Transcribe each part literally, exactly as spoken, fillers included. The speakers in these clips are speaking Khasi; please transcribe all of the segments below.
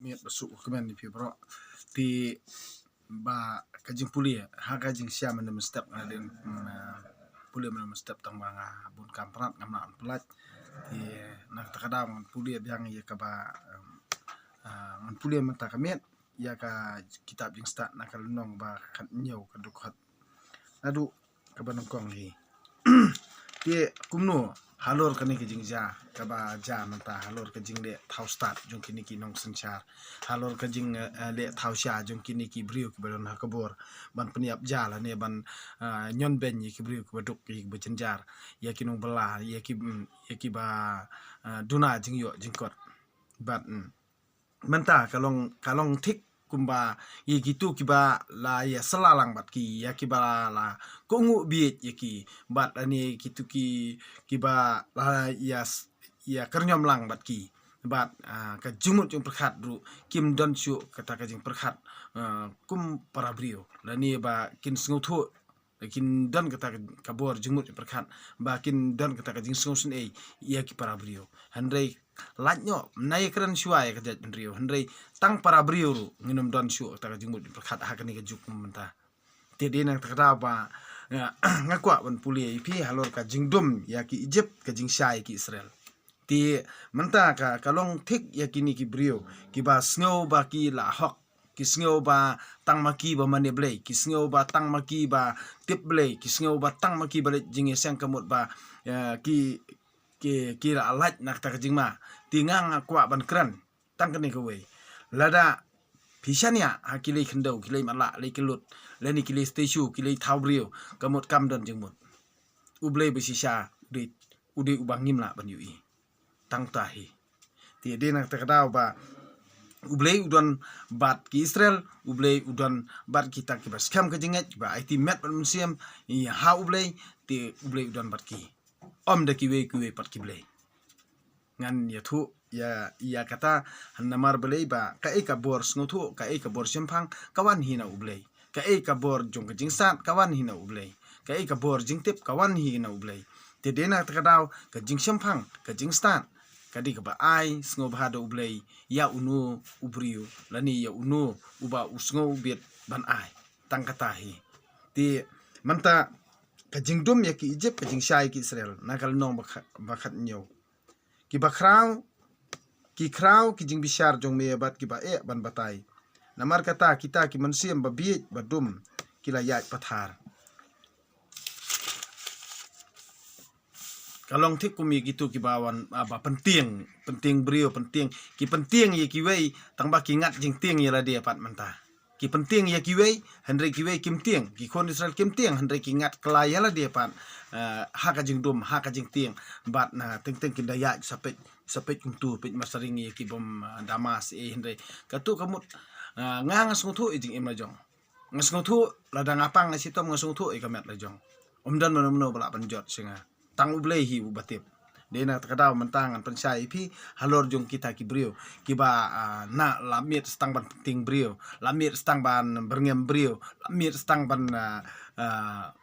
Miet ba suk kmen ni phi bro. Te ba ka jingpule ha ka jingsha mynne mynstep nga dei, mm, pule mynne mynstep tang ba nga bun kam prat ngam lah ban pyllait. Te na kata ka daw ngan pule biang ïa kaba, em, ah, ngan pule mynta ka miet ïa ka kitab Jingstad na ka lynnong ba khathynñiew ka dkhot. Naduh kaba nyngkong hi. Te kumno halor kane ka jingjia kaba jia mynta halor ka jingleh thaw stad jong kine ki nongsynshar, halor ka jing, eh, leh thaw sha jong kine ki briew kiba don ha ka bor ban pynïap jia lane ban, eh, ñion beiñ ïa ki briew kiba duk ïa kiba jynjar, ïa ki nongbylla, ïa ki, mm, ïa kiba, eh, duna jingïoh jingkot. Bad, mm, mynta ka long, ka long thik kumba ïa kitu kiba la ïasylla lang bad ki, ïa kiba la, la kohnguh bieit ïa ki, bad ani kitu ki, kiba la ïa s-, ïakyrñiom lang bad ki. Bad, ah, ka jingmut jingpyrkhat ruh kim don shuh kata ka jingpyrkhat, ah, kum para briew. Lane ba kin sngewthuh kin don kata ka, ka bor jingmut jingpyrkhat, ba kin don kata ka jingsngewsynei ïa ki para briew. Hynrei lait noh, nai kren shuwa ïa ka jaitbynriew. Hynrei tang para briew ruh ngin ym don shuh kata ka jingmut jingpyrkhat ha kane ka juk mynta. Te dei na kata ka daw ba, eh, nga kwah ban pule ïa phi halor ka jingdum ïa ki Egypt, ka jingshai ïa ki Israel. Te mynta ka, ka long thik ïa kine ki briew kiba sngew ba ki la hok, ki sngew ba tang ma ki ba mane Blei, ki sngew ba tang ma ki ba tip Blei, ki sngew ba tang ma ki ba leh jingïaseng, ka mut ba, eh, ki, ki, ki la lait na kata ka jingma. Te nga nga kwah ban kren tang kane kawei. Lada phi shaniah ha ki lei khyndew, ki lei matlah, lei kyllut, lane ki lei statue, ki lei thaw briew, ka mut kam don jingmut. U Blei ba shisha u dei, u dei uba ngim lah ban ïohi. Tang uta hi. Te dei na kata ka daw ba U Blei u don bad ki Israel, U Blei u don bad kita kiba skhem ka jingngeit, kiba aiti met bad mynsiem ïa ha U Blei, te U Blei u don bad ki. Ym da kiwei kiwei pat ki blei. Ngan ïathuh ïa, ïa kata, namar balei ba kaei ka bor sngewthuh, kaei ka bor shemphang ka wan hi na U Blei. Kaei ka bor jong ka jingstad ka wan hi na U Blei. Kaei ka bor jingtip ka wan hi na U Blei. Te dei na kata ka daw ka jingshemphang, ka jingstad ka dei kaba ai sngewbha da U Blei ïa uno u briew lane ïa uno uba u sngew bit ban ai. Tang kata hi. Te mynta ka jingdum ïa ki Egypt, ka jingshai ïa ki Israel na ka lynnong ba kha-, ba khathynñiew. Kiba khraw, ki khraw ki jingbishar jong me bad kiba eh ban batai. Namar kata kita ki mynsiem ba bieit ba dum ki la ïaid pathar. Ka long thik kum ïa kitu kiba wan, ah, ba pyntieng, pyntieng briew, pyntieng, ki pyntieng ïa kiwei tang ba ki ngat jingtieng ïa lade pat mynta. Ki pyntieng ïa kiwei, hynrei kiwei kim tieng, ki khun Israel kim tieng, hynrei ki ngat kylla ïa lade pat, eh, ha ka jingdum, ha ka jingtieng. Bad na teng teng kin da ïaid sa peit, sa peit kumtu, peit marsharing ïa ki bom, eh, Damas, eh, hynrei katu ka mut, eh, nga nga sngewthuh ïa jingim la jong. Nga sngewthuh lada nga pang nga shitom nga sngewthuh ïa ka met la jong. Ym don mano mano ba lah ban jot sha nga. Tang U Blei hi uba tip. Dei na kata ka daw mynta ngan pynshai ïa phi halor jong kita ki briew kiba, ah, na la miet stang ban pyntieng briew, la miet stang ban byrngem briew, la miet stang ban, ah, ah,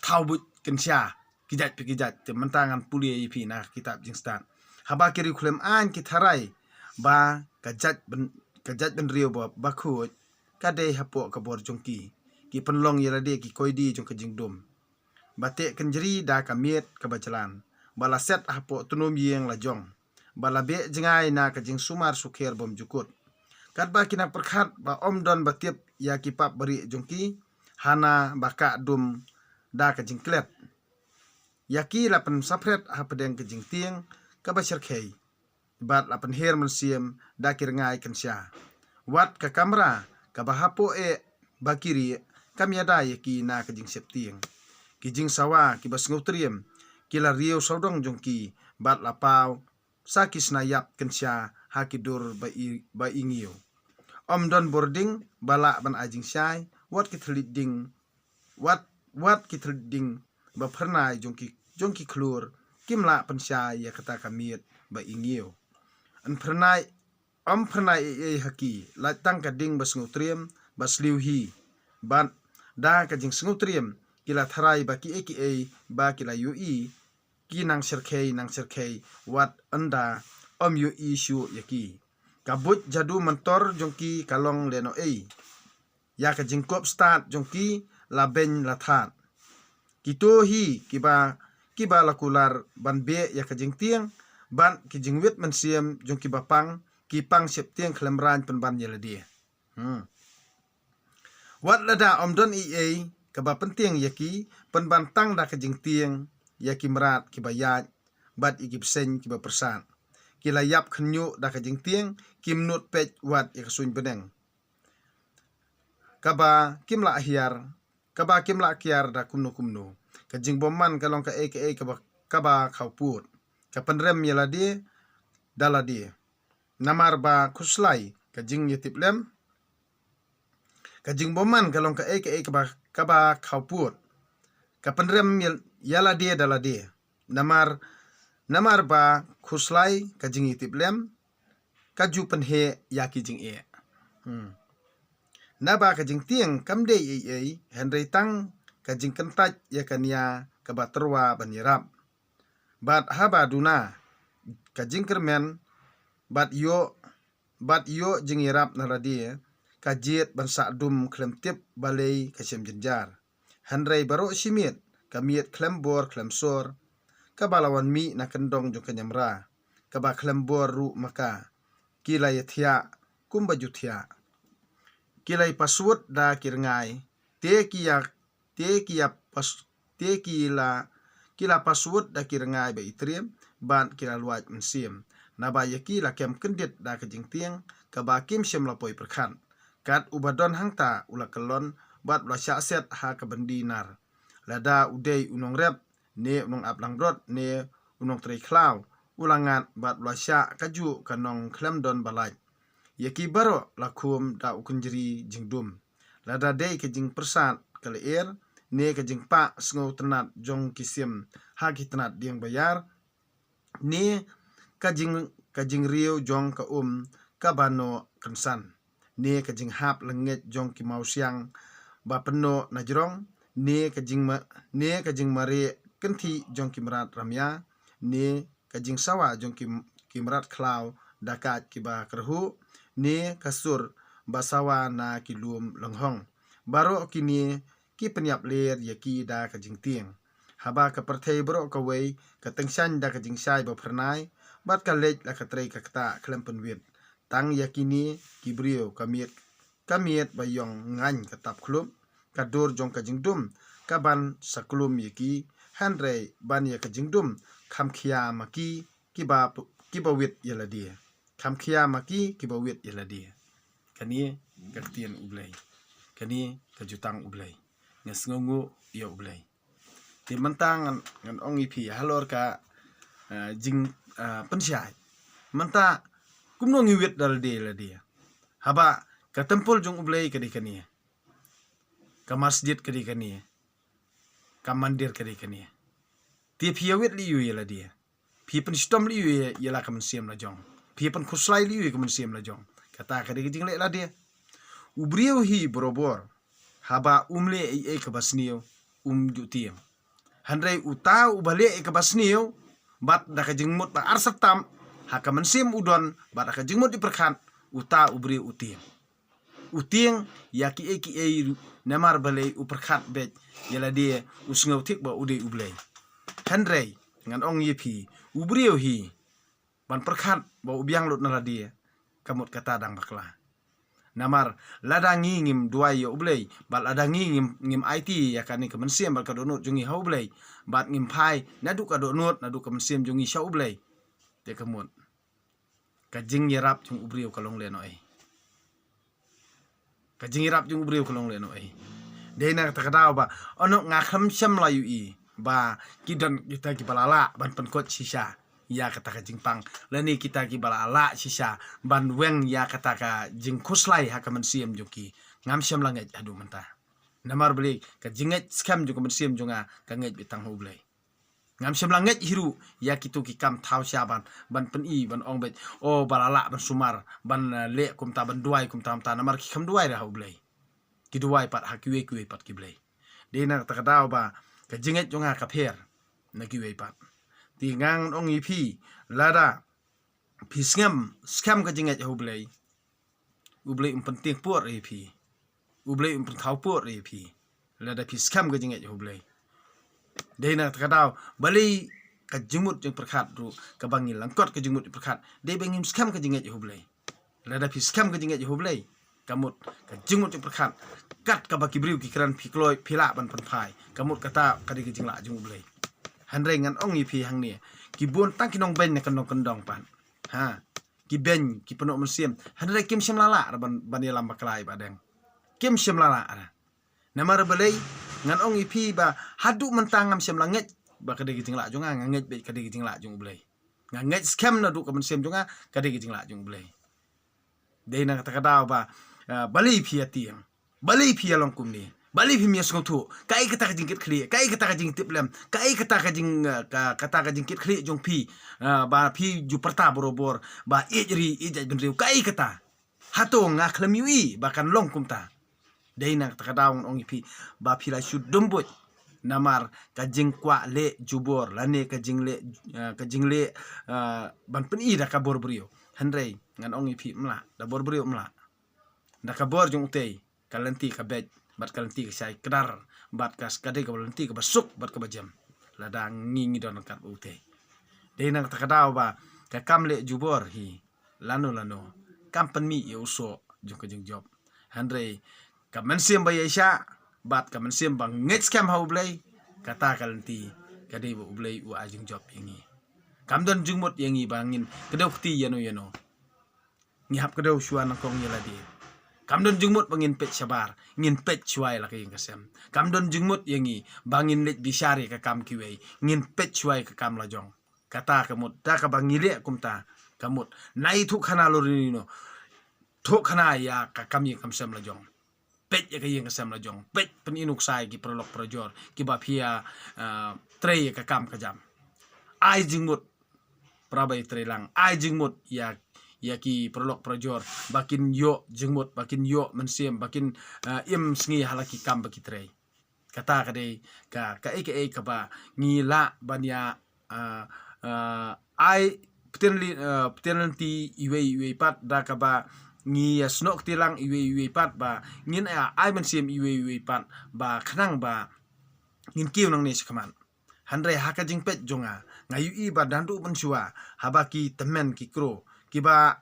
thaw buit kynsha ki jait pa ki jait. Te mynta ngan pule ïa phi na ka kitab Jingstad. Haba ki riewkhlem aiñ ki tharai ba ka jait byn-, ka jaitbynriew ba, bakhuid ka dei hapoh ka bor jong ki, ki pynlong ïa lade ki koidi jong ka jingdum. Ba teh kynjri da ka miet kaba jlan, ba la set hapoh tnum ïing la jong, ba la beh jngai na ka jingsumar sukher bymjukut. Katba ki nang pyrkhat ba ym don ba tip ïa ki pap barieh jong ki, hana ba kah dum da ka jingklet. Ïa ki la pynsaphret hapdeng ka jingtieng kaba shyrkhei. Bad la pynher mynsiem da ki rngai kynsha. Wat ka kamra kaba hapoh eh ba ki rieh kam ïada ïa ki na ka jingsheptieng. Ki jingsawa kiba sngewtriem ki la riew sawdong jong ki bad la paw sa ki sna ïap kynsha ha ki dur ba i, ba i ngiew. Ym don bording ba lah ban ai jingshai, wat ki thylliej ding, wat, wat ki thylliej ding ba phyrnai jong ki, jong ki khlur kim lah pynshai ïa kata ka miet ba i ngiew. Yn phyrnai, ym phyrnai ei ei ha ki, lait tang ka ding ba sngewtriem ba sliew hi. Bad da ka jingsngewtriem ki la tharai ba kiei kiei ba ki la ïohi ki nang shyrkhei, nang shyrkhei, wat ynda ym ïohi shuh ïa ki. Ka buit jadu mantor jong ki ka long lehnohei. Ïa ka jingkup stad jong ki la beiñ la thad. Kito hi kiba, kiba la kular ban beh ïa ka jingtieng, bad ki jingwit mynsiem jong kiba pang, ki pang sheptieng khlem raiñ pynban ïa lade. Hmm. Wat lada ym don ei ei kaba pyntieng ïa ki, pynban tang da ka jingtieng ïa ki mrad kiba ïaid, bad ïa ki bseiñ kiba pyrsad. Ki la ïap khynñiuh da ka jingtieng, kim nud peit wat ïa ka suiñ bneng. Kaba kim lah hiar, kaba kim lah kiar da kumno kumno. Ka jingbymman ka long kaei kaei kaba, kaba khawpud. Ka pynrem ïa lade da lade. Namar ba khuslai ka jingïatiplem. Ka jingbymman ka long kaei kaei kaba, kaba khawpud. Ka pynrem ïa, ïa lade da lade. Namar, namar ba khuslai ka jingïatiplem, ka ju pynheh ïa ki jingeh. Hmm. Naba ka jingtieng kam dei ei ei, hynrei tang ka jingkyntait ïa ka nia kaba tyrwa ban ïarap. Bad haba duna ka jingkyrmen, bad ïoh, bad ïoh jingïarap na lade, ka jied ban sah dum khlem tip balei ka shem jynjar. Hynrei baroh shi miet, ka miet khlem bor khlem sor, kaba la wan mih na kyndong jong ka ñiamra, kaba khlem bor ruh ma ka, ki la ïathiah kumba ju thiah. Ki la ïa paswut da ki rngai, te ki ïa, te ki ïa pas, te ki la, ki la paswut da ki rngai ba itriem, bad ki la luaid mynsiem. Naba ïa ki la kem kyndit da ka jingtieng, kaba kim shym la poi pyrkhat. Kat uba don hangta u la kyllon, bad u la shah set ha ka byndi nar. Lada u dei u nongrep, ne u nongap langbrot, ne u nongtrei khlaw, u la ngat bad u la shah kajuh ka nongkhlem don ba lait. Ïa ki baroh la khum da u kynjri jingdum. Lada dei ka jingpyrsad ka lyer, ne ka jingpah sngewtynnat jong ki sim ha ki tnat dieng ba ïar, ne ka jing, ka jingriew jong ka um kaba noh kynsan, ne ka jinghap lyngngeit jong ki mawsiang ba pynnoh na jrong, ne ka jingma, ne ka jingmareh kynthih jong ki mrad rymïa, ne ka jingsawa jong ki, ki mrad khlaw da kait kiba kyrhuh, ne ka sur ba sawa na ki lum lynghong. Baroh kine ki pynïap ler ïa ki da ka jingtieng. Haba ka pyrthei baroh kawei ka tyngshaiñ da ka jingshai ba phyrnai, bad ka leit la ka trei ka ktah khlem pynwit. Tang ïa kine ki briew ka miet, ka miet ba ïong ngaiñ ka tap khlup, ka dur jong ka jingdum ka ban sa klum ïa ki, hynrei ban ïa ka jingdum kham khia ma ki kiba, kiba wit ïa lade. Kham khia ma ki kiba wit ïa lade. Kane ka ktien U Blei. Kane ka jutang U Blei. Nga sngewnguh ïa U Blei. Te mynta ngan, ngan ong ïa phi halor ka, ah, jing, ah, pynshai. Mynta kumno ngi wit da lade lade. Haba ka templ jong U Blei ka dei kane. Ka masjid ka dei kane. Ka mandir ka dei kane. Te phi ïa wit lei ïa lade. Phi pynshitom lei ïa, ïa la ka mynsiem la jong. Phi pynkhuslai lei ïa ka mynsiem la jong. Kata ka dei ka jingleh lade. U briew hi barabor. Haba um leh ei ei kaba sniew, um ju tieng. Hynrei uta uba leh ei kaba sniew, bad da ka jingmut ba arsap tam, ha ka mynsiem u don, bad da ka jingmut i pyrkhat, uta u briew u tieng. U tieng ïa kiei kiei ruh, namar balei u pyrkhat beit ïa lade, u sngew thik ba u dei U Blei. Hynrei ngan ong ïa phi, u briew hi ban pyrkhat ba u biang lut na lade, ka mut kata dang bakla. Namar lada ngi ngim duwai ïa U Blei, bad lada ngi ngim, ngim aiti ïa kane ka mynsiem bad ka dohnud jong ngi ha U Blei, bad ngim phai naduh ka dohnud, naduh ka mynsiem jong ngi sha U Blei, te ka mut ka jingïarap jong u briew ka long lehnohei. Ka jingïarap jong u briew ka long lehnohei. Dei na kata ka daw ba, ono nga kham shem la ïohi ba ki don kita kiba la lah ban pynkut shisha ïa kata ka jingpang, lane kita kiba la lah shisha ban weng ïa kata ka jingkhuslai ha ka mynsiem jong ki. Ngam shem la ngeit haduh mynta. Namar balei? Ka jingngeit skhem jong ka mynsiem jong nga ka ngeit beit tang ha U Blei. Ngam shem la ngeit hi ruh ïa kito ki kam thaw sha ban, ban pyni, ban ong beit, o, ba la lah ban sumar, ban, eh, leh kumta, ban duwai kumta kumta, namar ki kham duwai re ha U Blei. Ki duwai pat ha kiwei kiwei pat ki blei. Dei na kata ka daw ba ka jingngeit jong nga ka pher na kiwei pat. Te ngan ong ïa phi, lada phi skhem, skhem ka jingngeit ha U Blei, U Blei um pyntieng por ïa phi. U Blei um pynthaw por ïa phi lada phi skhem ka jingngeit ha U Blei. Dei na kata ka daw, balei ka jingmut jingpyrkhat ruh, kaba ngi lyngkot ka jingmut jingpyrkhat, dei ba ngim skhem ka jingngeit ha U Blei. Lada phi skhem ka jingngeit ha U Blei, ka mut ka jingmut jingpyrkhat, kat kaba ki briew ki kren phi kloi, phi lah ban pynphai. Ka mut kata ka dei ka jinglah jong U Blei. Hynrei ngan ong ïa phi hangne, ki bun tang ki nongbeiñ na ka nongkyndong pat, ha, ki beiñ, ki pynnoh mynsiem, hynrei kim shym la lah ban, ban ïalam bakla ïa Bah Deng. Kim shym la lah. Namar balei? Ngan ong ïa phi ba haduh mynta ngam shym la ngeit ba ka dei ka jinglah jong nga, nga ngeit beit ka dei ka jinglah jong U Blei. Nga ngeit skhem naduh ka mynsiem jong nga ka dei ka jinglah jong U Blei. Dei na kata ka daw ba, ah, balei phi ïa tieng, balei phi ïa long kumne, balei phim ïa sngewthuh? Kaei kata ka jingkitkhlieh, kaei kata ka jingtiplem, kaei kata ka jing, ah, ka, kata ka jingkitkhlieh jong phi, ah, ba phi ju pyrta barobor ba ïeit ri, ïeit jaitbynriew, kaei kata? Hato nga khlem ïohi ba kan long kumta? Dei na kata ka daw ngan ong ïa phi ba phi la shu dum buit. Namar ka jingkwah leh jubor lane ka jingleh, eh, ka jingleh, eh, ban pyni da ka bor briew. Hynrei ngan ong ïa phi, ym lah, da bor briew ym lah. Da ka bor jong U Tei, ka lynti ka beit bad ka lynti ka shai kdar, bad ka, ka dei ka lynti kaba suk bad kaba jem. Lada ngi, ngi don ryngkat bad U Tei. Dei na kata ka daw ba ka kam leh jubor hi lano lano kam pynmih ïa u soh jong ka jingjop. Hynrei ka mynsiem ba ïaishah bad ka mynsiem ba ngeit skhem ha U Blei, kata ka lynti ka dei ba U Blei u ai jingjop ïa ngi. Kam don jingmut ïa ngi ba ngin kdew kti ïano ïano. Ngi hap kdew shuwa nyngkong ïa lade. Kam don jingmut ba ngin peit shabar, ngin peit shuwa ïa la ka ïing ka sem. Kam don jingmut ïa ngi ba ngin leit bishar ïa ka kam kiwei, ngin peit shuwa ïa ka kam la jong. Kata ka mut, da kaba ngi leh kumta, ka mut, nai thuh khana lorino, thuh khana ïa ka kam ïing kam sem la jong. Peit ïa ka ïing ka sem la jong, peit, pyni nuksa ïa ki paralok parajor kiba phi ïa, ah, trei ïa ka kam ka jam. Ai jingmut para ba ïa trei lang, ai jingmut ïa, ïa ki paralok parajor ba kin ïoh jingmut, ba kin ïoh mynsiem, ba kin, ah, im sngi ha la ki kam ba ki trei. Kata ka dei ka, kaei kaei kaba ngi lah ban ïa, ah, ah, ai pynlynti, ah, pynlynti iwei iwei pat, da kaba ngi ïa snoh kti lang iwei iwei pat, ba ngin ïa ai mynsiem iwei iwei pat, ba khnang ba ngin kiew nangne shakhmat. Hynrei ha ka jingpeit jong nga, nga ïohi ba naduh mynshuwa, haba ki tymmen ki kro kiba,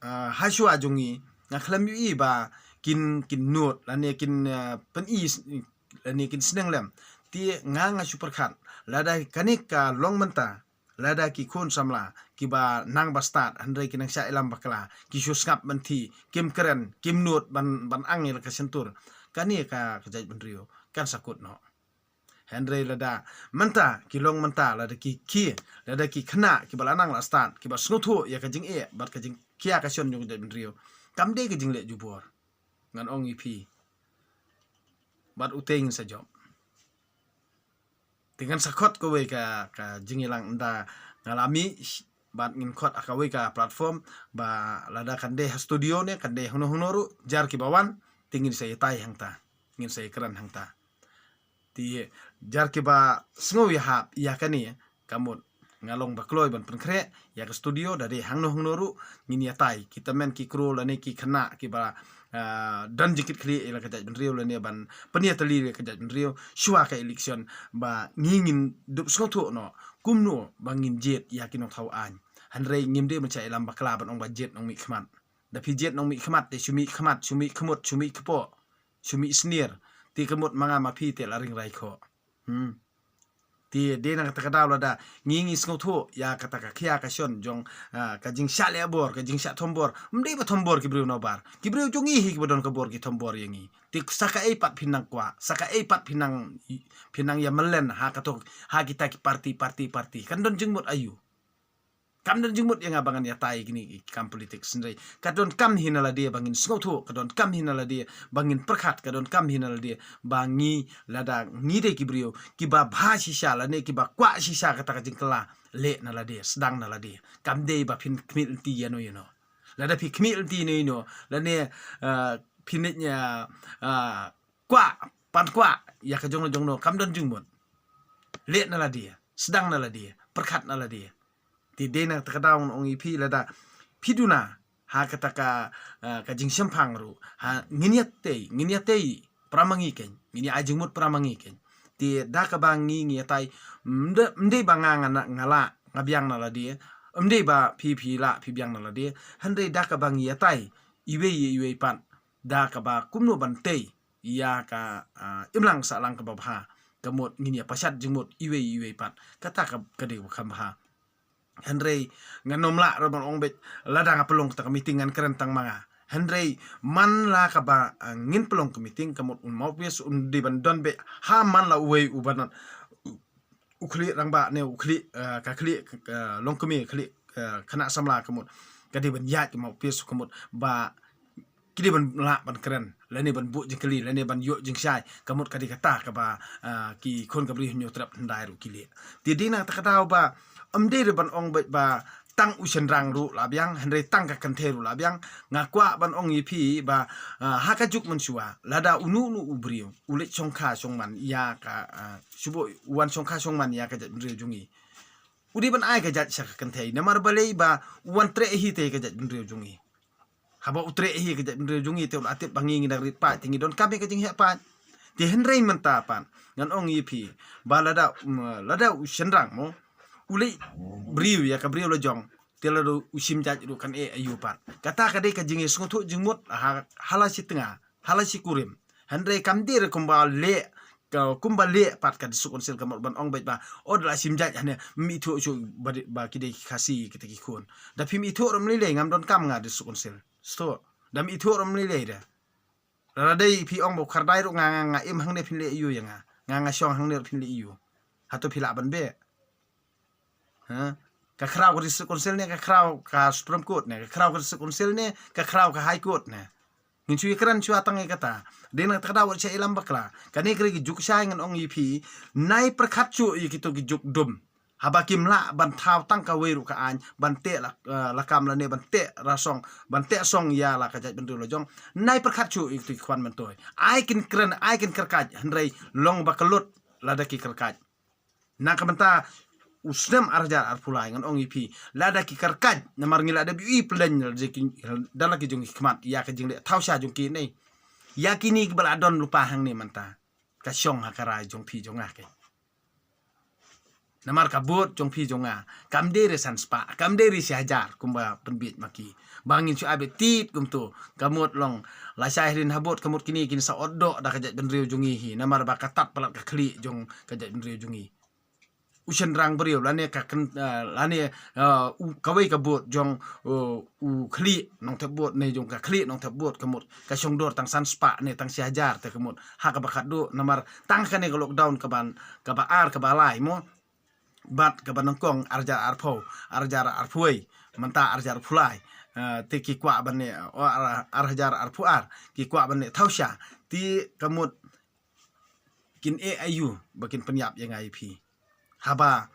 ah, ha shuwa jong ngi, nga khlem ïohi ba kin, kin nud lane kin, ah, pyni s-, lane kin sneng lem. Te nga, nga shu pyrkhat, lada kane ka long mynta, lada ki khun samla kiba nang ba stad, hynrei ki nang shah ïalam bakla, ki shu sngap mynthi, kim kren, kim nud ban, ban ang ïa la ka shyntur, kane ka, ka jaitbynriew kan sa kut noh. Hynrei lada mynta ki long mynta, lada ki khie, lada ki khynnah kiba la nang la stad kiba sngewthuh ïa ka jingeh bad ka jingkhia ka shon jong ka jaitbynriew, kam dei ka jingleh jubor. Ngan ong ïa phi, bad U Tei ngin sa jop. Te ngan sa khot kawei ka, ka jingïalang, ynda nga la mih bad ngin khot ha kawei ka platform, ba lada kan dei ha studio ne kan dei hangno hangno ruh, jar kiba wan te ngin sa ïatai hangta, ngin sa ïakren hangta. Te jar kiba sngew ïahap ïa kane, ka mut nga long ba kloi ban pynkhreh ïa ka studio, da dei hangno hangno ruh ngin ïatai, ki tymmen ki kro lane ki khynnah kiba, ah, don jingkitkhlieh ïa la ka jaitbynriew lane ban pynïatylli ïa la ka jaitbynriew shuwa ka election, ba ngi ngin dup sngewthuh noh kumno ba ngin jied ïa ki nongthaw aiñ. Hynrei ngim dei ban shah ïalam bakla ban ong ba jied nongmihkhmat. Da phi jied nongmihkhmat te shu mihkhmat, shu mihkhmut, shu mihkpoh, shu mihsnier. Te ka mut ma nga ma phi te la ring rai khoh. Hmm. Te dei na kata ka daw lada ngi, ngi sngewthuh ïa kata ka khia ka shon jong, ah, ka jingshah leh bor, ka jingshah thombor. Ym dei ba thombor ki briew na bar. Ki briew jong ngi hi kiba don ka bor ki thombor ïa ngi. Te sa kaei pat phin nang kwah, sa kaei pat phin nang, phin nang ïa mlien ha kato, ha kita ki party, party, party. Kan don jingmut aïu? Kam don jingmut ïa nga ba ngan ïatai kine ki kam politics, hynrei ka donkam hi na lade ba ngin sngewthuh, ka donkam hi na lade ba ngin pyrkhat, ka donkam hi na lade ba ngi, lada ngi dei ki briew kiba bha shisha lane kiba kwah shisha kata ka jingkylla, leh na lade, sdang na lade. Kam dei ba phin khmih lynti ïano ïano. Lada phi khmih lynti ïano ïano lane, eh, phin, eh, eh, kwah, pan kwah ïa ka jongno jongno, kam don jingmut. Leh na lade, sdang na lade, pyrkhat na lade. Te dei na kata ka daw ngan ong ïa phi lada phi duna ha kata ka, ah, ka jingshemphang ruh, ha ngin ïatei, ngin ïatei para ma ngi keiñ, ngin ïa ai jingmut para ma ngi keiñ. Te da kaba ngi ngi ïatai, ym dei, ym dei ba nga nga na, nga lah nga biang na lade, ym dei ba phi phi lah phi biang na lade, hynrei da kaba ngi ïatai iwei ïa iwei pat, da kaba kumno ban tei ïa ka, ah, imlang sahlang kaba bha, ka mut ngin ïa pashat jingmut iwei ïa iwei pat. Kata ka, ka dei ka kham bha. Hynrei ngan ym lah ruh ban ong beit lada nga pynlong kata ka meeting ngan kren tang ma nga. Hynrei man la kaba, ah, ngin pynlong ka meeting, ka mut un mawpis un dei ban don beit ha man la uwei u ban u khlieh rangbah ne u khlieh, ah, ka khlieh, ah, longkmie, khlieh, ah, khynnah samla, ka mut ka dei ban ïaid ka mawpis, ka mut ba ki dei ban lah ban kren lane ban buh jingkylli lane ban ïoh jingshai, ka mut ka dei kata kaba, ah, ki khun ka briew Hynñiewtrep hyndai ruh ki leh. Te dei na kata ka daw ba ym dei ruh ban ong beit ba tang u shynrang ruh la biang, hynrei tang ka kynthei ruh la biang. Nga kwah ban ong ïa phi ba, ah, ha ka juk mynshuwa lada uno uno u briew u leit shongkha shongman ïa ka, ah, shu buh u wan shongkha shongman ïa ka jaitbynriew jong ngi, u dei ban ai ka jait sha ka kynthei, namar balei ba u wan treh hi te ka jaitbynriew jong ngi. Haba u treh hi ka jaitbynriew jong ngi te u la tip ba ngi ngi dang rit paid te ngi donkam ïa ka jingheh paid. Te hynrei mynta pat ngan ong ïa phi ba lada, mm, lada u shynrang mo u leit briew ïa ka briew la jong, te lada u shim jait ruh kan eh aïu pat. Kata ka dei ka jingïasngewthuh jingmut ha, ha la shi tnga, ha la shi kurim. Hynrei kam dei ruh kumba leh, ka, kumba leh pat ka District Council, ka mut ban ong beit ba, o da la shim jait hangne, ym ithuh shuh ba, ba ki dei ki Khasi kita ki khun. Da phim ithuh ruh ym lei lei, ngam donkam nga District Council. Sngewthuh. Da phim ithuh ruh ym lei lei de. Lada dei phi ong ba u Khyrdai ruh nga, nga, nga im hangne phin leh aïu ïa nga. Nga, nga shong hangne ruh phin leh aïu. Hato phi lah ban beh? Ha? Ka khraw ka District Council ne ka khraw ka Supreme Court ne, ka khraw ka District Council ne ka khraw ka High Court ne. Ngin shu ïakren shuwa tang ïa kata. Dei na kata ka daw wat shah ïalam bakla. Kane ka dei ka juk shai ngan ong ïa phi. Nai pyrkhat shuh ïa kito ki juk dum. Haba kim lah ban thaw tang kawei ruh ka aiñ ban teh la, eh, lakam lane ban teh rasong, ban teh song ïa la ka jaitbynriew la jong. Nai pyrkhat shuh ïa kito ki khwan myntoi. Ai kin kren, ai kin kyrkait, hynrei long ba ka lut lada ki kyrkait. Na ka bynta u snem ar hajar arphew lai ngan ong ïa phi, lada ki kyrkait, namar ngi la dep ïohi pyllein da la ki jong ki khmat ïa ka jingleh thaw sha jong ki ne. Ïa kine kiba la don lypa hangne mynta, ka shong ha ka rai jong phi jong nga keiñ. Namar ka vote jong phi jong nga kam dei re san spah, kam dei re shi hajar kumba pynbeit ma ki. Ba ngin shu ai beit tit kumto, ka mut long lashai hynrei ha vote ka mut kine kin sa ot doh da ka jaitbynriew jong ngi hi, namar ba ka tad palat ka khlieh jong ka jaitbynriew jong ngi. U shynrang briew lane ka kyn, eh, lane, eh, u kawei ka vote jong, eh, u khlieh nongthep vote ne jong ka khlieh nongthep vote ka mut ka shong dor tang san spah ne tang shi hajar te ka mut ha kaba khatduh, namar tang kane ka lockdown kaban, kaba ar kaba lai mo. Bad kaba nyngkong ar hajar arphew, ar hajar arphew wei, mynta ar hajar arphew lai. Eh, te ki kwah ban ne, oh, ar, ar hajar arphew ar, ki kwah ban ne thaw sha. Te ka mut kin eh aïu ba kin pynïap ïa nga ïa phi. Haba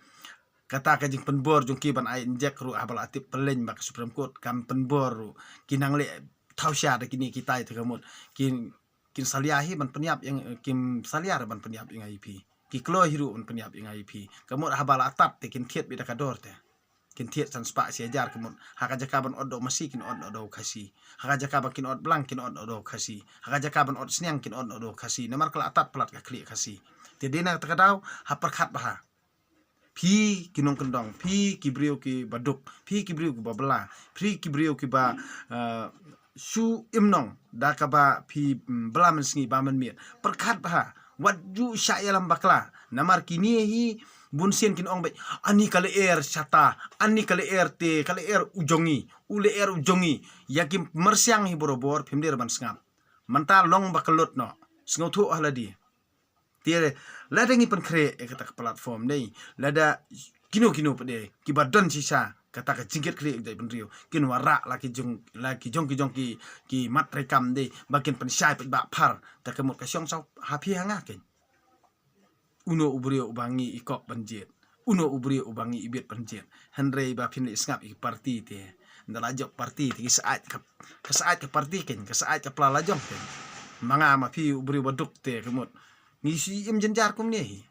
kata ka jingpynbor jong ki ban ai injek ruh haba la tip pyllein ba ka Supreme Court kam pynbor ruh, ki nang leh thaw sha da kine kitai te ka mut kin, kin salia hi ban pynïap ïa, kin salia ruh ban pynïap ïa nga ïa phi. Ki kloi hi ruh ban pynïap ïa nga ïa phi. Ka mut haba la tad te kin thied beit da ka dor te. Kin thied san spah shi hajar ka mut. Ha ka jaka ban ot da u Masi kin ot da u Khasi. Ha ka jaka ba kin ot blang kin ot da u Khasi. Ha ka jaka ban ot sniang kin ot da u Khasi. Namar ka la tad palat ka khlieh Khasi. Te dei na kata ka daw ha pyrkhat bha. Phi ki nongkyndong, phi ki briew kiba duk, phi ki briew kiba bylla, phi ki briew kiba, eh, shu im nong da kaba phi, mm, bylla mynsngi ba mynmiet. Pyrkhat bha, wat ju shah ïalam bakla. Namar kine hi bunsien kin ong beit, ani ka lyer shata, ani ka lyer te, ka lyer u jong ngi, u lyer u jong ngi. Ïa ki myrsiang hi borabor, phim dei ruh ban sngap. Mynta long ba ka lut noh. Sngewthuh ha lade. Te lada ngi pynkhreh ïa kata ka platform dei, lada kino kino pat dei kiba don shisha kata ka jingkitkhlieh ka jaitbynriew, kin wanrah la ki jong, la ki jong ki jong ki, ki mat treikam dei ba kin pynshai paidbah phar, te ka mut ka shong saw ha phi ha nga keiñ. Uno u briew uba ngi i kop ban jied, uno u briew uba ngi i bit ban jied. Hynrei ba phin leit sngap ïa ki party te, ynda la jop party te ki sa ait ka, ka sa ait ka party keiñ, ka sa ait ka pla la jong keiñ. Ma nga ma phi u briew ba duk te ka mut ngi shu im jynjar kumne hi.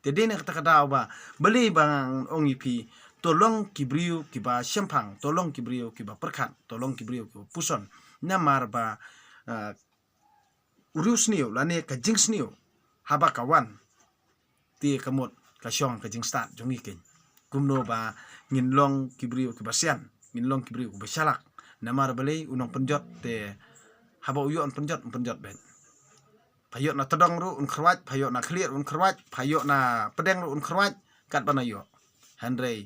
Te dei na kata ka daw ba balei ba ngan ong ïa phi, to long ki briew kiba shemphang, to long ki briew kiba pyrkhat, to long ki briew kiba puson. Namar ba, ah, u riewsniew lane ka jingsniew haba ka wan, te ka mut ka shong ka jingstad jong ngi keiñ. Kumno ba ngin long ki briew kiba sian, ngin long ki briew kiba shalak. Namar balei? U nongpynjot te haba u ïoh un pynjot, un pynjot beit. Pha ïoh na tdong ruh un khrwat, pha ïoh na khlieh ruh un khrwat, pha ïoh na pdeng ruh un khrwat, katba na ïoh. Hynrei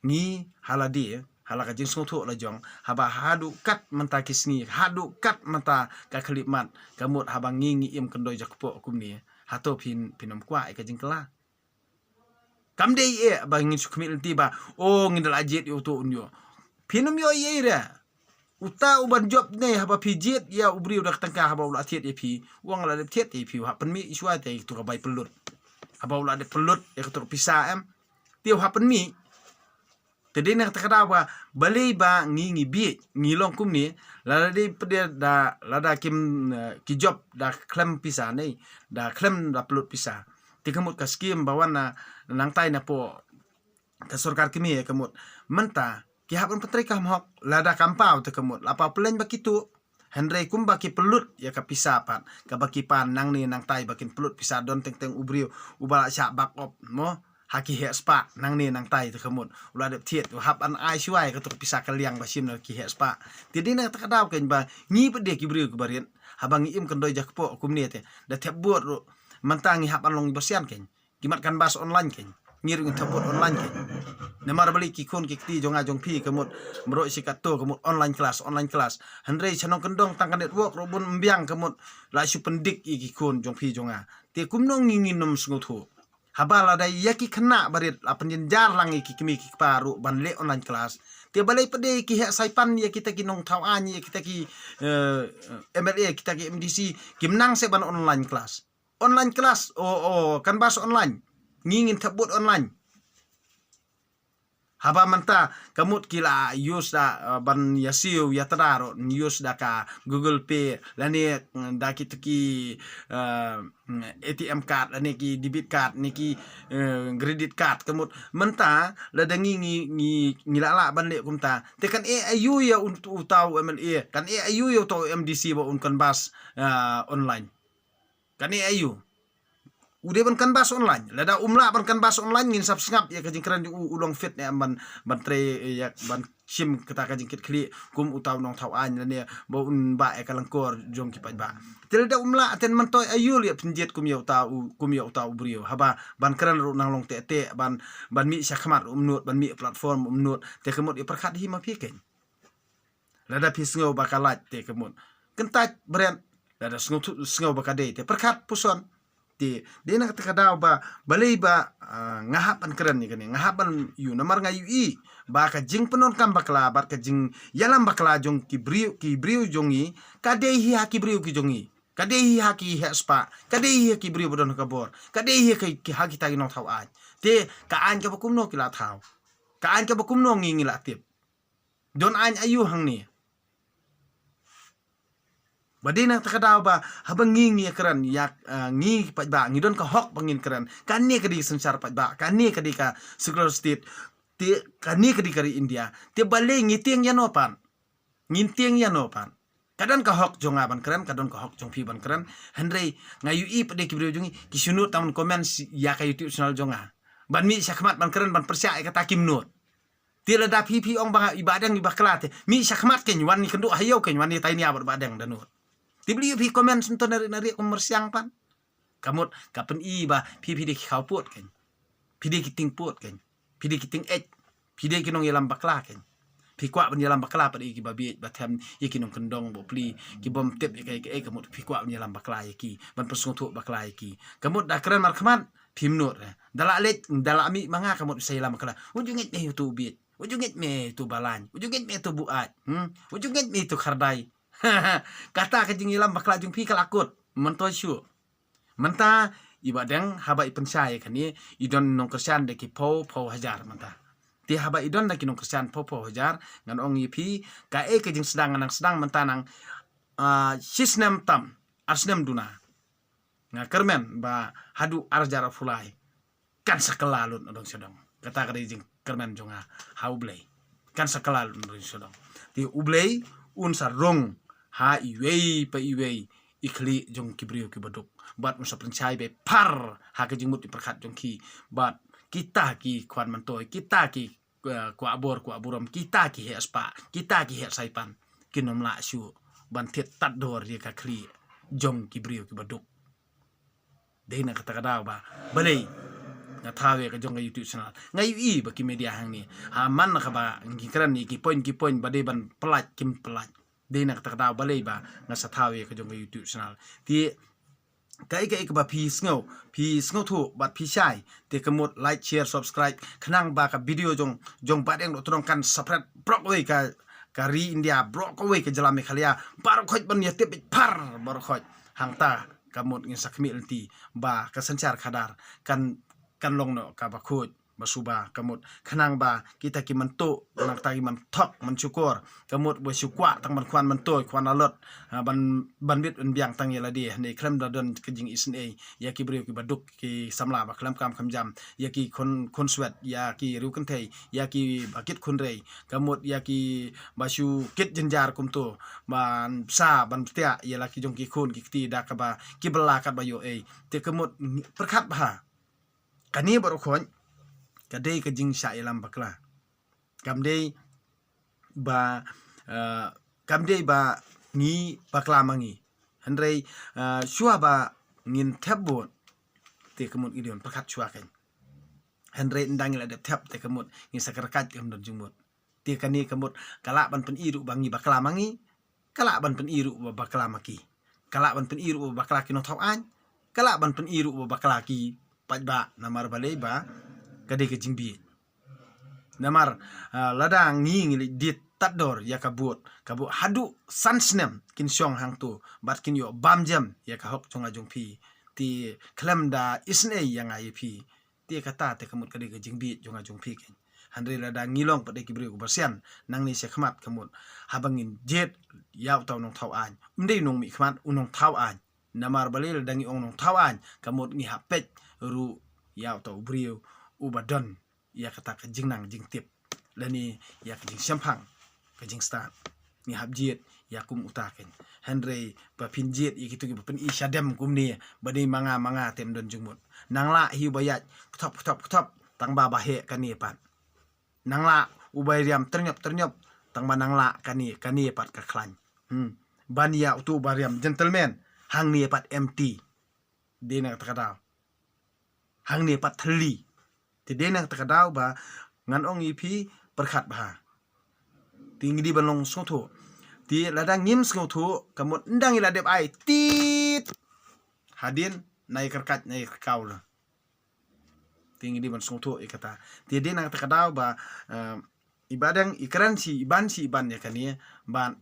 ngi ha lade, ha la ka jingsngewthuh la jong, haba haduh kat mynta ki sngi, haduh kat mynta ka khyllipmat, ka mut haba ngi ngi im kyndoi jakpoh kumne, hato phin, phin ym kwah ïa ka jingkylla? Kam dei eh ba ngin shu khmih lynti ba, o, ngin da la jied ïa uto un ïoh. Phin ym ïoh ei ei re. Uta u ban jop ne, haba phi jied ïa u briew da ka tyngka, haba u la thied ïa phi, u ong la dep thied ïa phi, u hap pynmih shuwa te ïa katu ka bai pynlut. Haba u la dep pynlut ïa katu ka pisa, em, te u hap pynmih. Te dei na kata ka daw ba balei ba ngi ngi bieit, ngi long kumne, lada dei pdei da, lada kim, eh, ki jop da khlem pisa ne, da khlem da pynlut pisa. Te ka mut ka skim ba wan na nangtai napoh ka sorkar kmie, ka mut mynta ki hap ban pyntrei kam hok, lada kam paw te ka mut la paw pynleng ba ki tuh. Hynrei kumba ki pynlut ïa ka pisa pat, kaba ki pan nangne nangtai ba kin pynlut pisa, don teng teng u briew uba la shah bak op mo ha ki heh spah nangne nangtai te ka mut, u la dep thied, u hap ban ai shuwa ïa katu ka pisa ka liang ba shim na ki heh spah. Te dei na kata ka daw keiñ ba ngi pat de ki briew kiba rit, haba ngi im kyndoi jakpoh kumne te da thep bud ruh, mynta ngi hap ban long ba sian keiñ. Ki mat canvas online keiñ. Ngi ruh ngin thep bud online keiñ. Namar balei? Ki khun ki kti jong nga jong phi ka mut, mroi shi katto ka mut online class, online class. Hynrei sha nongkyndong tang ka network ruh bun ym biang ka mut, la shu pyndik ïa ki khun jong phi jong nga. Te kumno ngi ngin ym sngewthuh? Haba lada ïa ki khynnah barit la pynjynjar lang ïa ki kmie ki kpa ruh ban leh online class, te balei pat de ki heh saipan, ïa kita ki nongthaw aiñ, ïa kita ki, eh, M L A, kita ki M D C, kim nang seh ban online class? Online class, o, o, canvas online. Ngi ngin thep bud online. Haba mynta ka mut ki la use da, eh, ban ïa siew ïa tdar, use da ka Google Pay, lane, mm, da kita ki, eh, mm, A T M card, lane ki debit card, ne ki, eh, credit card, ka mut mynta lada ngi, ngi, ngi, ngi la lah ban leh kumta, te kan ïeh aïu ïa u, uta u M L A, kan ïeh aïu ïa uta u M D C ba un canvas, eh, online? Kan ïeh aïu? U dei ban canvas online. Lada um lah ban canvas online, ngin sa sngap ïa ka jingkren jong u, u long fit ne em ban, ban trei, eh, ïa ban shim kata ka jingkitkhlieh kum uta u nongthaw aiñ, lane ba un bah ïa ka lyngkor jong ki paidbah. Te lada um lah, te myntoi aïu ïa pynjied kum ïa uta u, kum ïa uta u briew? Haba ban kren ruh nang long teh teh, ban, ban mih shakhmat ruh um nud, ban mih platform um nud. Te ka mut ïa pyrkhat hi ma phi keiñ. Lada phi sngew ba ka lait te ka mut kyntait bret, lada sngew thu-, sngew ba ka dei te pyrkhat puson. Te dei na kata ka daw ba balei ba, ah, nga hap ban kren ïa kane, nga hap ban ïoh, namar nga ïohi ba ka jingpyndonkam bakla bad ka jingïalam bakla jong ki briew, ki briew jong ngi, ka dei hi ha ki briew ki jong ngi, ka dei hi ha ki heh spah, ka dei hi ha ki briew ba don ha ka bor, ka dei hi ha ki, ha kita ki nongthaw aiñ. Te ka aiñ kaba kumno ki la thaw? Ka aiñ kaba kumno ngi ngi la tip? Don aiñ aïu hangne? Ba dei na kata ka daw ba haba ngi ngi ïa kren ïa, ah, ngi paidbah, ngi don ka hok ba ngin kren. Kane ka dei ka synshar paidbah, kane ka dei ka secular state. Te kane ka dei ka ri India. Te balei ngi tieng ïano pat? Ngin tieng ïano pat? Ka don ka hok jong nga ban kren, ka don ka hok jong phi ban kren. Hynrei nga ïohi pat de ki briew jong ngi ki shu nud tang ban comment ïa ka YouTube channel jong nga. Ban mih shakhmat ban kren, ban pyrshah ïa kata kim nud. Te lada phi phi ong ba i Bah Deng i bakla te, mih shakhmat keiñ, wan ïakynduh ha ïew keiñ, wan ïatai nia bad Bah Deng da nud. Te balei phi comment sngewthuh na ri na ri kum myrsiang pat? Ka mut ka pyni ba phi phi dei ki khaw pud keiñ. Phi dei ki tieng pud keiñ. Phi dei ki tieng eit. Phi dei ki nongïalam bakla keiñ. Phi kwah ban ïalam bakla pat ïa ki babieit bathem, ïa ki nongkyndong bapli, ki bym tip ïa kaei kaei, ka mut phi kwah ban ïalam bakla ïa ki, ban pynsngewthuh bakla ïa ki. Ka mut da kren markhmat phim nud re. Da la leit, da la mih ma nga, ka mut sa ïalam bakla. U ju ngeit me ïa uto u bieit. U ju ngeit me ïa uto u balaiñ. U ju ngeit me ïa uto u buaid. Hmm? U ju ngeit me ïa uto u khardai. Kata ka jingïalam bakla jong phi ka la kut. Myntoi shuh. Mynta i Bah Deng haba i pynshai ïa kane, i don nongkyrshan da ki phew phew hajar mynta. Te haba i don da ki nongkyrshan phew phew hajar, ngan ong ïa phi, kaei ka jingsdang ngan nang sdang mynta nang, ah, shi snem tam, ar snem duna. Nga kyrmen ba haduh ar hajar arphew lai kan sa kylla lut na dong sha dong. Kata ka dei jing, kyrmen jong nga ha U Blei. Kan sa kylla lynrung sha dong. Te U Blei un sa rung ha iwei pa iwei i khlieh jong ki briew kiba duk. Bad un sa pynshai beit phar ha ka jingmut jingpyrkhat jong ki. Bad kita ki khwan myntoi, kita ki, eh, kwah bor kwah burom, kita ki heh spah, kita ki heh saipan, kin ym lah shuh ban thied tad dor ïa ka khlieh jong ki briew kiba duk. Dei na kata ka daw ba balei nga thaw ïa ka jong ka YouTube channel. Nga ïohi ba ki media hangne ha man kaba ngi kren ïa ki point ki point ba dei ban pyllait kim pyllait. Dei na kata ka daw balei ba nga sa thaw ïa ka jong ka YouTube channel. Te kaei kaei kaba phi sngew, phi sngewthuh bad phi shai, te ka mut like, share, subscribe khnang ba ka video jong jong Bah Deng Dohtdong kan spread baroh kawei ka, ka ri India, baroh kawei ka jylla Meghalaya, baroh khoit ban ïa tip beit phar baroh khoit. Hangta ka mut ngin sa khmih lynti ba ka synshar khadar kan, kan long noh kaba khuid ba suba, ka mut khnang ba kita ki myntuh, nangta ki mynthok mynshukor, ka mut ba shu kwah tang ban khwan myntoi khwan lalot, ha, ban, ban bit ban biang tang ïa lade. Hynrei khlem da don ka jingisynei ïa ki briew kiba duk, ki samla ba khlem kam khlem jam, ïa ki khun, khun swet, ïa ki riew kynthei, ïa kiba kit khun rei, ka mut ïa kiba shu kit jynjar kumto, ban bsa ban btiah ïa la ki jong ki khun ki kti da kaba ki bylla katba ïoh ei. Te ka mut pyrkhat bha. Kane baroh khoit ka dei ka jingshah ïalam bakla. Kam dei ba, eh, kam dei ba ngi bakla ma ngi. Hynrei, eh, shuwa ba ngin thep vote, te ka mut ngi dei ban pyrkhat shuwa kein. Hynrei ynda ngi la dep thep, te ka mut ngin sa kyrkhat, kam don jingmut. Te kane ka mut ka lah ban pyni ruh ba ngi bakla ma ngi, ka lah ban pyni ruh ba bakla ma ki, ka lah ban pyni ruh ba bakla ki nongthaw aiñ, ka lah ban pyni ruh ba bakla ki paidbah. Namar balei? Ba ka dei ka jingbieit. Namar, ah, lada ngi ngi leit die tad dor ïa ka vote, ka vote haduh san snem kin shong hangto bad kin ïoh bam jem ïa ka hok jong nga jong phi. Te khlem da isynei ïa nga ïa phi, te kata te ka mut ka dei ka jingbieit jong nga jong phi kein. Hynrei lada ngi long pat de ki briew kiba sian, nangne sha khmat ka mut, haba ngin jied ïa uta u nongthaw aiñ, ym dei u nongmihkhmat, u nongthaw aiñ. Namar balei? Lada ngi ong nongthaw aiñ, ka mut ngi hap peit ruh ïa uta u briew uba don ïa kata ka jingnang jingtip lane ïa ka jingshemphang, ka jingstad. Ngi hap jied ïa kum uta kein. Hynrei ba phin jied ïa kito kiba pyni shadem kumne, ba dei ma nga ma nga, te ym don jingmut. Nang lah hi uba ïaid kthop kthop kthop, tang ba ba heh kane pat. Nang lah uba riam tyrñiop tyrñiop, tang ba nang lah kane, kane pat ka khlaiñ. Hmm. Ban ïa uto uba riam gentleman, hangne pat empty. Dei na kata ka daw. Hangne pat thylli. Te dei na kata ka daw ba ngan ong ïa phi, pyrkhat bha. Te ngi dei ban long sngewthuh. Te lada ngim sngewthuh, ka mut ynda ngi la dep ai tit, hadien na ïa kyrkhat na ïa kyrkhaw la. Te ngi dei ban sngewthuh ïa kata. Te dei na kata ka daw ba, eh, i Bah Deng i kren shi iban shi iban ïa kane, ban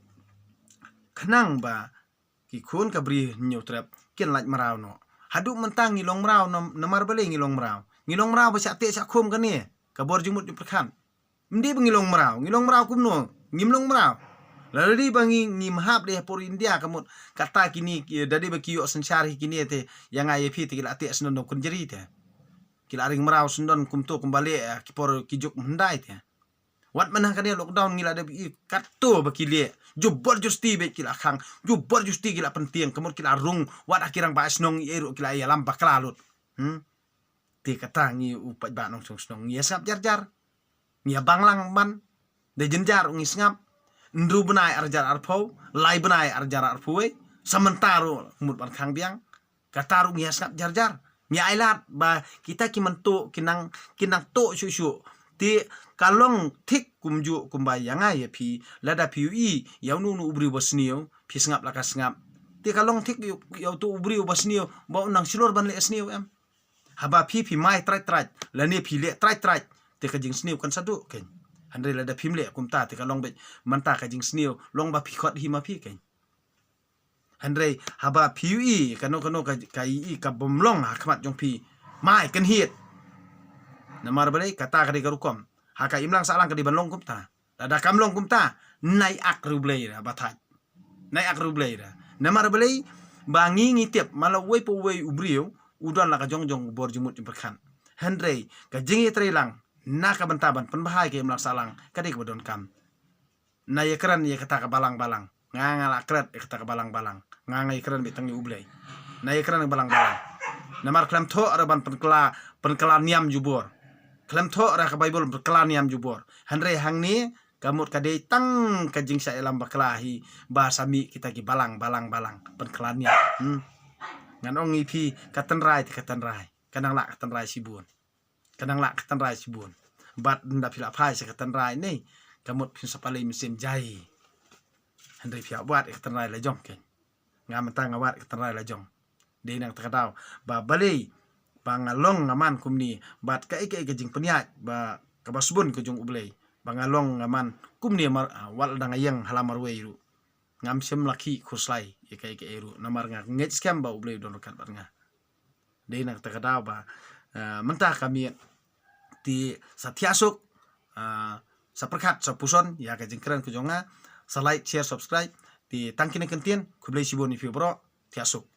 khnang ba ki khun ka Bri Hynñiewtrep kin lait mraw noh. Haduh mynta ngi long mraw, nam-, namar balei ngi long mraw? Ngi long mraw ba shah teh shah khum kane ka bor jingmut jingpyrkhat. Ym dei ba ngi long mraw, ngi long mraw kumno? Ngim long mraw. Lada dei ba ngi, ngim hap de ha por India ka mut, kata kine ki, da dei ba ki ïoh synshar hi kine te, ïa nga ïa phi te ki la teh syndon da u kynjri te. Ki la ring mraw syndon kumto kumba leh, eh, ki por ki juk mynhyndai te. Wat mynta kane lockdown ngi la dep i katto ba ki leh. Jubor justi beit ki la khang. Jubor justi ki la pyntieng. Ka mut ki la rung. Wat ha ki rangbah shnong ei ruh ki la ïalam bakla lut. Hmm? Te kata ngi u paidbah nongshong shnong ngi ïa sngap jar jar. Ngi ïa bang lang ban. Da jynjar ngi sngap. Hynriew bnai ar hajar arphew. Lai bnai ar hajar arphew wei. Sa mynta ruh mut ban khang biang. Kata ruh ngi ïa sngap jar jar. Ngi ailad ba kita ki myntuh ki nang, ki nang tuh shuh shuh. Te ka long thik kumjuh kumba ïa nga ïa phi, lada phi ïohi ïa uno uno u briew ba sniew, phi sngap la ka sngap. Te ka long thik ïa, ïa uto u briew ba sniew ba u nang shlur ban leh sniew em. Haba phi, phi mai trait trait lane phi leh trait trait, te ka jingsniew kan sa duh kein. Hynrei lada phim leh kumta te ka long beit mynta ka jingsniew long ba phi khot hi ma phi kein. Hynrei haba phi ïohi kano kano ka, ka ïohi ka bym long ha khmat jong phi, mai kynhied. Namar balei? Kata ka dei ka rukom. Ha ka imlang sahlang ka dei ban long kumta. Lada kam long kumta, nai ak riewblei ra ba thait. Nai ak riewblei ra. Namar balei? Ba ngi ngi tip, man la uwei pa uwei u briew u don la ka jong jong u bor jingmut jingpyrkhat. Hynrei ka jingïatreilang na ka bynta ban pynbha ïa ka imlang sahlang, ka dei kaba donkam. Na ïakren ïa kata ka balang balang. Nga nga la kren ïa kata ka balang balang. Nga nga ïakren beit tang ïa U Blei. Na ïakren ïa ka balang balang. Namar khlem thoh ruh ban pynkylla, pynkylla niam jubor. Khlem thoh ruh ka Baibl pynkylla niam jubor. Hynrei hangne ka mut ka dei tang ka jingshah ïalam bakla hi ba sa mih kita ki balang balang balang pynkylla niam. Hmm. Ngan ong ïa phi, ka tynrai te ka tynrai. Ka nang lah ka tynrai shibun. Ka nang lah ka tynrai shibun. Bad ynda phi la phai sha ka tynrai ne, ka mut phin sa pynleit mynsiem jai. Hynrei phi hap wad ïa ka tynrai la jong kein. Nga mynta nga wad ïa ka tynrai la jong. Dei na kata ka daw ba balei ba nga long nga man kumne, bad kaei kaei ka jingpynïaid ba kaba sbun ka jong U Blei ba nga long nga man kumne mar, ah, wat la dang ïeng ha la marwei ruh. Ngam shym la khih khuslai ïa kaei kaei ruh namar nga ngeit skhem ba U Blei u don ryngkat bad nga. Dei na kata ka daw ba, eh, mynta ka miet te sa thiah suk, eh, sa pyrkhat sa puson ïa ka jingkren ka jong nga, sa like, share, subscribe. Te tang kine ki kyntien, khublei shibun ïa phi baroh, thiah suk.